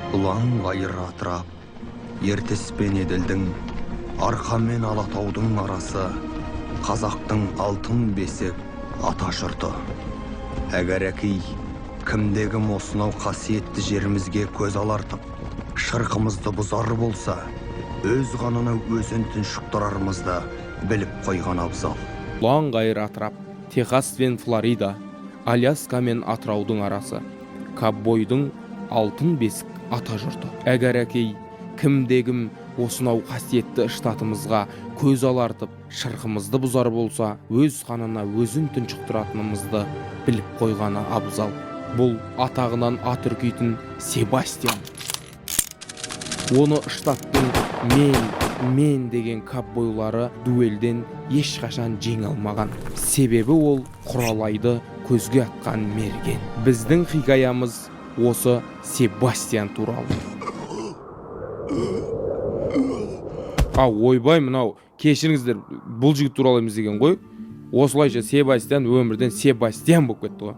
Ұлан-ғайыр атырап, Ертіс пен Еділдің, Арқа мен Алатаудың арасы, қазақтың алтын бесік ата жұрты. Әгәрәки, кімде-кім осынау қасиетті жерімізге көз алартып, шырқымызды бұзар болса, өз қанына өзін тұншықтырарымызды біліп қойған абзал. Ұлан-ғайыр атырап, Техас пен Флорида, Аляска мен Атыраудың арасы, ковбойдың алтын бесік ата жұрты. Әгәрәкей, кімде-кім осынау қасиетті штатымызға көз алартып, шырқымызды бұзар болса, өз қанына өзін тұншықтыратынымызды біліп қойғаны абзал. Бұл атағынан ат үркитін Себастьян. Оны штаттың мен, мен деген ковбойлары дуэльден ешқашан жеңе алмаған. Себебі ол құралайды көзге атқан мерген. Біздің хикаямыз осы Себастьян туралы. А, ойбай, мынау, кешіріңіздер, бұл жігіт туралы емес екен ғой. Осылайша Себастьян өмірден Себастьян болып кетті ғой.